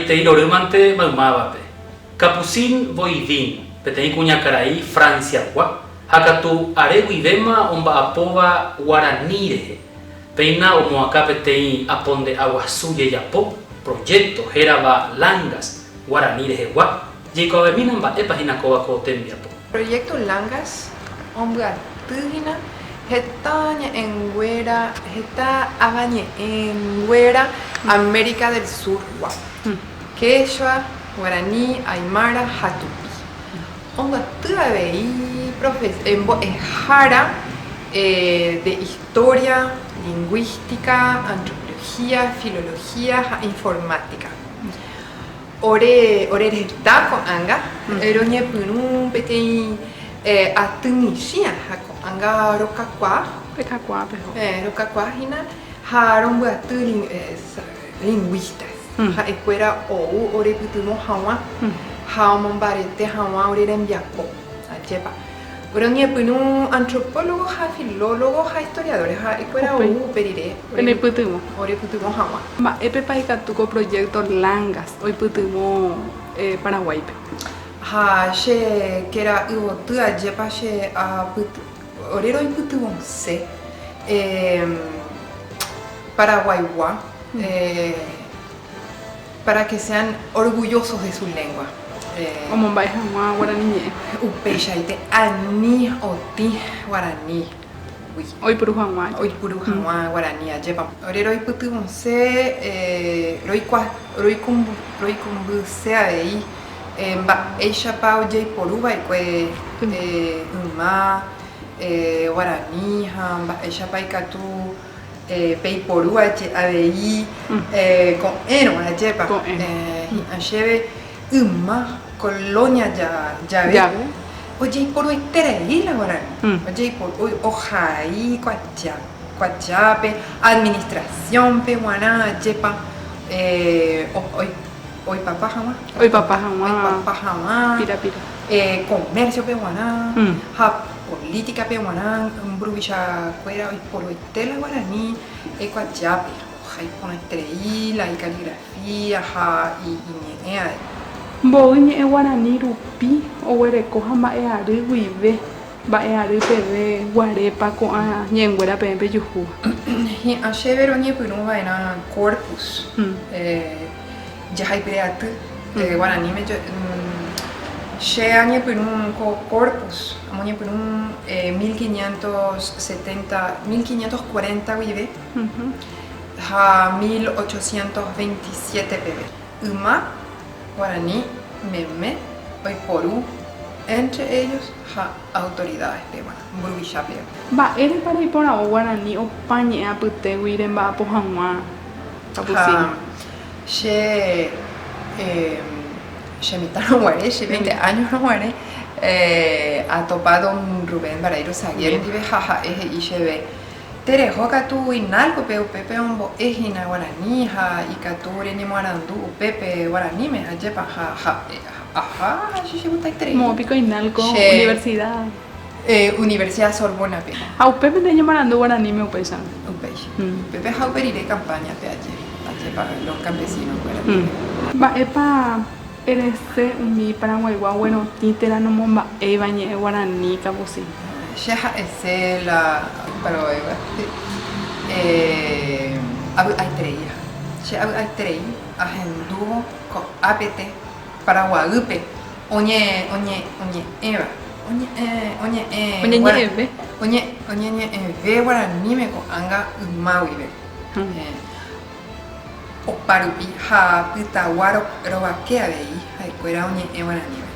Maitei rorýmante maymávape. Capucine Boidin, peteĩ kuñakarai Francia-gua, ha katu are guivéma omba'apóva guarani rehe. Péina omoakã peteĩ aponde'a guasu jejapo, proyecto, hérava Langas, guarani rehegua. Jaikuaavemína mba'épa hína kóva ko tembiapo. Proyecto Langas ombyaty hína heta ñe'ẽnguéra, heta avañe'ẽnguéra América del Sur-gua, Quechua, Guarani, Aymara ha Tupi. Ombyaty avei mbo'ehára de Historia, Lingũística, Antropología, Filología ha Informática. Ore ore reta ko'ág̃a roñepyrũ peteĩ aty michĩa ha ko'ág̃a rokakuaa. Pekakuaa peho. Rokakuaa hína ha rombyaty lingũistas. Ha'ekuéra ou orepytyvõ hag̃ua ha omombarete hag̃ua ore rembiapo. Ajépa. Roñepyrũ antropólogo ha filólogo ha historiadores ha'ekuéra ou upe rire Penepytyvõ. orepytyvõ hag̃ua. Mba'épepa ikatu ko proyecto Langas oipytyvõ Paraguáipe? Ha che kéra yvoty ajépa che apyty ore roipytyvõse Paraguaigua para que sean orgullosos de su lengua. Omomba'e hag̃ua guarani ñe'ẽ. Upeichaite ani otĩ guaranígui. Oipuru hag̃ua. Oipuru hag̃ua guarani ajépa. Ore roipytyvõse roikua roikumbyse avei mba'éichapa ojeiporu va'ekue yma guarani ha mba'éichapa ikatu Peiporu avei ko'ẽrõ, ajépa? Hi'ã chéve yma colonia jave ojeiporueterei la guarani. Ojeiporu ohai kuatiápe, administración-pe g̃uarã, ajépa oipapa hag̃ua. Oipapa hag̃ua pirapire. Comercio-pe g̃uarã ha política-pe g̃uarã mburuvichakuéra oiporuete la guarani ekuatiápe, ohaiporãiterei la icaligrafía ha iñe'ẽ avei. Mboy ñe'ẽ guarani rupi oguereko ha mba'e ary guive, mba'e ary peve guarépa ko'ã ñe'ẽnguéra peẽ pejuhúva. Hi'ã chéve roñepyrũ va'erã corpus Jahaipyre aty guaraníme che añepyrũ ko corpus amoñepyrũ 1570, 1540 guive ha 1827 peve. Yma guarani meme oiporu entre ellos ha autoridades-pe g̃uarã, mburuvicha-pe. Mba'érepa reiporavo guarani opa ñe'ẽ apytégui remba'apo hag̃ua Capucina? Ha che che mitãrõ guare, che veinte áñorõ guare, atopa don Rubén Barreiro Saguier ndive ha ha'e he'i chéve, Tereho katu Inalco-pe, upépe ombo'e hína guarani ha ikatu reñemoarandu upépe guaraníme, ajépa ha ha'e aha ha che chegustaiterei. Moõ piko Inalco universidad? Universidad Sorbona-pe. Ha upépe nde ñemoarandu guaraníme upéicha? Upéicha. Upépe ha upe rire campaña-pe aje, ajépa los campesino-kuéra ndive. Mba'épa erese umi paraguaigua oguerotĩ térã nomomba'éiva ñe'ẽ guarani Capucina? Che ha'ese la paraguaigua avy'aiterei. Che avy'aiterei ahendúvo ko'ápete Paraguaýpe oñe oñe oñe'ẽva oñe'ẽ oñe'ẽ Oñeñe'ẽve. oñe oñeñe'ẽve guaraníme ko'ág̃a yma guive. Opa rupi ha pytagua rovake avei ha'ekuéra oñe'ẽ guaraníme.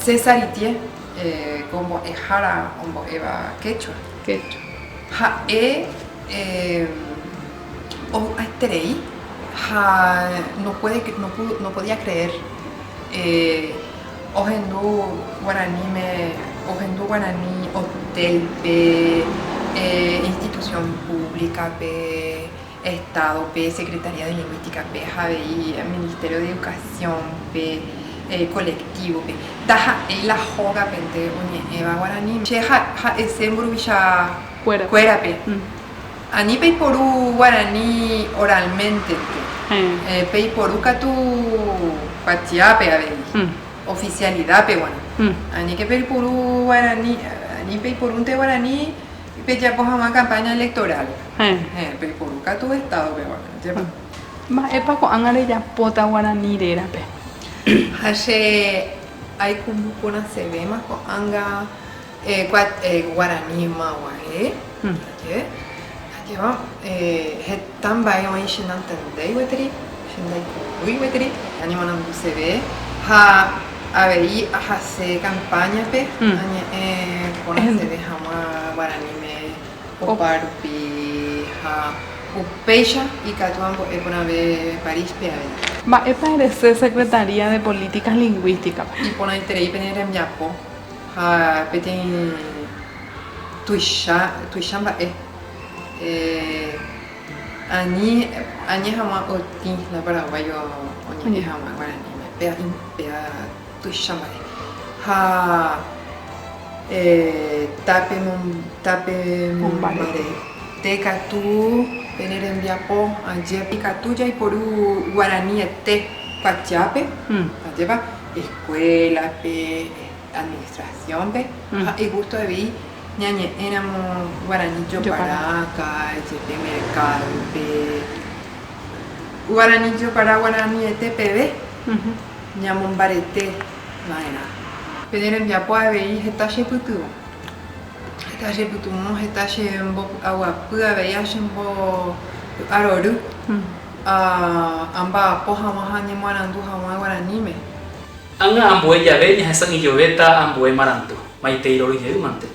César Itié ko mbo'ehára ombo'éva quechua. Quechua. Ha'e ovy'aiterei ha no puede, no pudo, no podía creer ohendu guaraníme, ohendu guarani hotel-pe, institución pública-pe, Estado-pe, Secretaría de Lingüística-pe ha avei Ministerio de Educación-pe, colectivo-pe. Ndaha'éi la hógapente oñe'ẽva guarani. Che ha'ese mburuvicha kuérape. Ani peiporu guarani oralmente-nte. Peiporu katu kuatiápe avei, oficialidad-pe g̃uarã. Aníke peipuru guarani, ani peiporúnte guarani pejapo hag̃ua campaña electoral. Peiporu katu Estado-pe g̃uarã, ajépa. Mba'épa ko'ág̃a rejapóta guarani rérape? Ha che aikũmby porãsevéma ko'ág̃a guarani ymaguare, aje, ajépa heta mba'e oĩ che nantendéi gueteri, che ndaikũmbýi gueteri, añemoaranduseve ha avei ahase campaña-pe añe'ẽ porãseve hag̃ua guaraníme opa rupi ha upéicha ikatu ambo'e porãve París-pe avei. Mba'épa erese Secretaría de Políticas Lingüísticas-pe? Iporãiterei pene rembiapo ha peteĩ tuicha tuicha mba'e ani añe hag̃ua otĩ la paraguayo oñe'ẽ hag̃ua guaraníme péa péa tuicha mba'e ha tape tape mombarete katu pene rembiapo aje ikatu jaiporu guaraniete kuatiápe ajépa escuela-pe administración-pe ha igusto avei ñañe'ẽramo guarani jopara calle-pe, mercado-pe, guarani jopara guaraniete peve ñamombarete va'erã. Pene rembiapo avei heta chepytyvõ, heta chepytyvõ, heta chembopy'aguapy avei ha chembopy'arory amba'apo hag̃ua ha añemoarandu hag̃ua guaraníme. Ág̃a ambue jave ñahesa'ỹijovéta ambue marandu, maitei rory jeýmante.